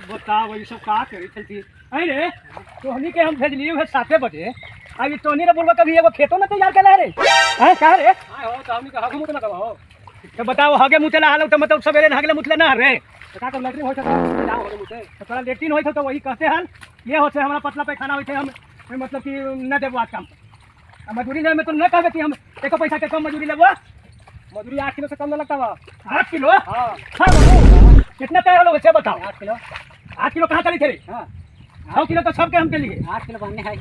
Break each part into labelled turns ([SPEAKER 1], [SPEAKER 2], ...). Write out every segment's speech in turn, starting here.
[SPEAKER 1] बताओ ये सब का करी चलती। अरे तोहनी के हम भेजलिए है 7 बजे, अभी तोहनी रे बोलबा कभी एगो खेतो न तैयार केला रे। हैं का रे?
[SPEAKER 2] हां हो तो हमनी के हगु मुत ना हो।
[SPEAKER 1] तो बताओ हगे मुतला हाल तो मतलब सवेरे हगले मुतले ना रे।
[SPEAKER 2] तो का कर लैट्रिन होय त जाओ हगे मुते।
[SPEAKER 1] तो तोरा लेट्रिन होय तो वही कहते हन ये होते हमरा पतला पैखाना होय हम मतलब कि न देबो आज काम। मजदूरी ले में तो न कहबे कि हम एको पैसा के कम मजदूरी लेबो।
[SPEAKER 2] मजदूरी 8 किलो से कम न लगता बा।
[SPEAKER 1] 8 किलो?
[SPEAKER 2] हां
[SPEAKER 1] हां बाबू कितना तैयार हो से बताओ।
[SPEAKER 2] 8 किलो।
[SPEAKER 1] 8 किलो कहां चली थे रे?
[SPEAKER 2] हां
[SPEAKER 1] 6 किलो तो सबके हम के लिए।
[SPEAKER 2] 8 किलो बनने है।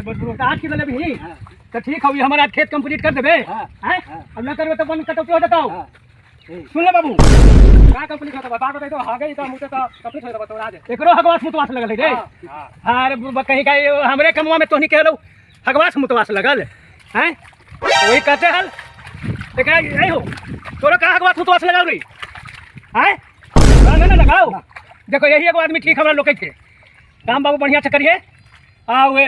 [SPEAKER 1] बस 8 किलो लेबही।
[SPEAKER 2] हां
[SPEAKER 1] तो ठीक हौ हमारा खेत कंप्लीट कर देबे।
[SPEAKER 2] हां
[SPEAKER 1] हैं अब न करबे तो बन कटौती हो जताओ।
[SPEAKER 2] हां
[SPEAKER 1] सुन ले बाबू
[SPEAKER 2] का कंप्लीट होता बता दे तो हगे तो मुते तो कंप्लीट हो जता तोरा आज
[SPEAKER 1] एकरो हगवास मुतवास लगल रे।
[SPEAKER 2] हां
[SPEAKER 1] हां अरे बुढ़बा कहीं का हमरे कमवा में तोहनी कहलो हगवास मुतवास लगल हैं वही कहते हल एकरा ए हो तोरो का हगवास मुतवास लगाल रे हैं ना ना लगाओ। देखो यही एगो आदमी ठीक हमरा लोकै छै काम बाबू बढ़िया से करिए। आ वे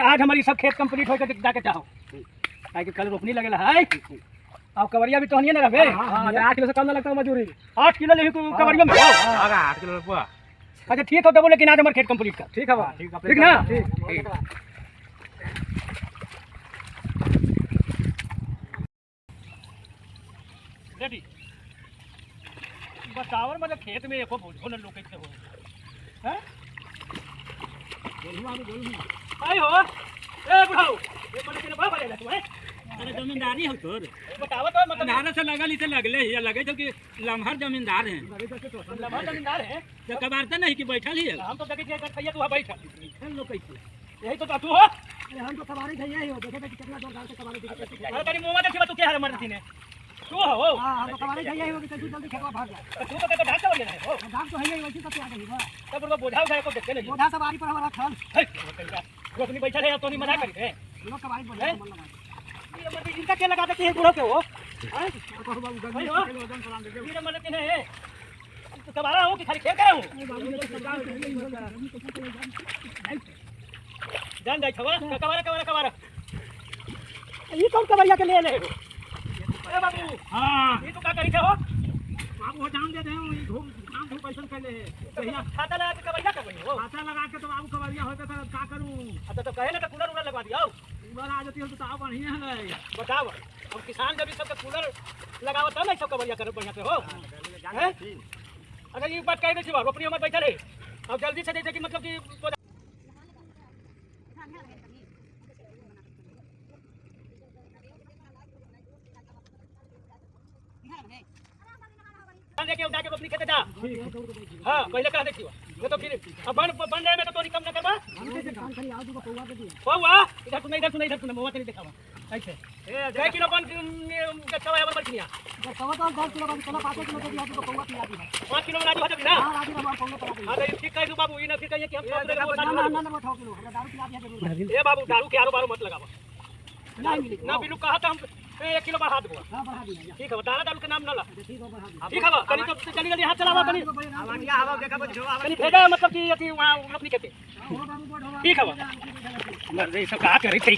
[SPEAKER 1] आज हमारी सब खेत कंप्लीट हो के जाके चाहो काहे कि कल रोपनी लगेला है। अब कवरिया भी तोहनिए ना रहबे।
[SPEAKER 2] हां हां 8 किलो से कम न लगता मजदूरी।
[SPEAKER 1] 8 किलो लेही कवरिया में।
[SPEAKER 3] आगा 8 किलो रुपया।
[SPEAKER 1] अच्छा ठीक हो देबो लेकिन आज हमर खेत कंप्लीट कर।
[SPEAKER 2] ठीक है बा
[SPEAKER 1] ठीक ना?
[SPEAKER 2] ठीक।
[SPEAKER 1] रेडी बतावर मतलब खेत में एको बोझो न लोकै छै हो हैं
[SPEAKER 2] बोलू आबू बोलू।
[SPEAKER 1] आई हो ए बुढ़ाऊ ए बोले के बा बोले तू हैं।
[SPEAKER 4] अरे जमींदारी हो तोर
[SPEAKER 1] बतावा तो मतलब
[SPEAKER 4] अंधारा से लगल इसे लगले ही लगे तो कि लम्हर जमींदार हैं।
[SPEAKER 1] लम्हा जमींदार है
[SPEAKER 4] तो कबारते नहीं कि बैठल ही है।
[SPEAKER 1] हम तो देखे छियै खैया तू बैठल
[SPEAKER 4] बैठल लोग कैसे
[SPEAKER 1] यही तो तू हो।
[SPEAKER 2] अरे हम तो कबारी खैया ही हो देखो कि कितना जोरदार से कबारी दिखे।
[SPEAKER 1] अरे तनी मुंह में देखिबा तू के हर मर ने तू हो।
[SPEAKER 2] हां हम तो कबारी खैया ही हो कि कैसे जल्दी खेतवा भाग जाए।
[SPEAKER 1] तू तो कहते ढाक कवरिया है हो।
[SPEAKER 2] दाम तो है ही वैसे सब आ गई बा।
[SPEAKER 1] तब बुढ़वा बोझा उठाए को देखते नहीं
[SPEAKER 2] बोझा सवारी पर हमारा खल
[SPEAKER 1] हे रोपनी बैठल है तो नहीं मना करी है
[SPEAKER 2] लोग कबारी बोझा मन लगा
[SPEAKER 1] ये मर्द इनका क्या लगा देते हैं बूढ़ों के वो हैं
[SPEAKER 2] कहू बाबू
[SPEAKER 1] भाई
[SPEAKER 2] गर्मी
[SPEAKER 1] हो।
[SPEAKER 2] के वजन सलाम दे
[SPEAKER 1] ये मर्द के है तो कबारा हो कि खाली खेल करे हो जान जाई छवा कबारा कबारा कबारा ये कौन कबारिया के ले ले हो ए बाबू।
[SPEAKER 4] हां
[SPEAKER 1] ये तो का करी थे हो
[SPEAKER 4] बाबू हो जान देते हैं ये धूप काम धूप ऐसा कर ले
[SPEAKER 1] भैया छाता लगा के कबारिया कर हो
[SPEAKER 4] छाता लगा के तो बाबू कबारिया होते तो का करूं।
[SPEAKER 1] अच्छा तो कहे ना तो कूलर उलर लगवा दिया
[SPEAKER 4] कूलर आ जाती हो तो ताव बढ़िया है।
[SPEAKER 1] बताओ अब किसान जब सब कूलर लगावत ना सब कबारिया कर बढ़िया से हो हैं। अगर ये बात कह दे छी रोपनी हमर बैठल है अब जल्दी से जैसे कि मतलब कि जाके जाके रोपनी खेते जा। हां पहले कह दे छी वो तो फिर अब बन बन रहे में तो तोरी कम ना करबा।
[SPEAKER 2] खाली आओ दूगो पौवा दे दिया
[SPEAKER 1] पौवा इधर सुन इधर सुन इधर सुन मोवा तनी देखावा ऐसे ए 6 किलो बन गच्छवा हमर बचनिया
[SPEAKER 2] सवा तो 10 किलो बाबू चला 5 किलो दे दिया दूगो पौवा पिला दी।
[SPEAKER 1] 5 किलो में राजू हो जबी ना।
[SPEAKER 2] हां राजू बाबू पौवा पिला दी।
[SPEAKER 1] हां तो ठीक कह दू बाबू ई ना फिर कहिए कि हम
[SPEAKER 2] ना ना ना ना 6 किलो हमरा दारू पिला दिया जरूर।
[SPEAKER 1] ए बाबू दारू के आरो बारो मत लगावा
[SPEAKER 2] नहीं मिली
[SPEAKER 1] ना बिलू कहा था हम 1 किलो बढ़ा देबो।
[SPEAKER 2] हां बढ़ा दिया।
[SPEAKER 1] ठीक है दारू दारू के नाम ना ला।
[SPEAKER 2] ठीक हो बढ़ा दिया।
[SPEAKER 1] ठीक है कनी तो जल्दी जल्दी हाथ चलावा कनी
[SPEAKER 2] आवाटिया हवा देखा बच्चो
[SPEAKER 1] कनी भेजा मतलब कि अथी वहां रोपनी खेते।
[SPEAKER 2] हो बाबू बोढ़ हो।
[SPEAKER 1] ठीक है मर सब का करी थी।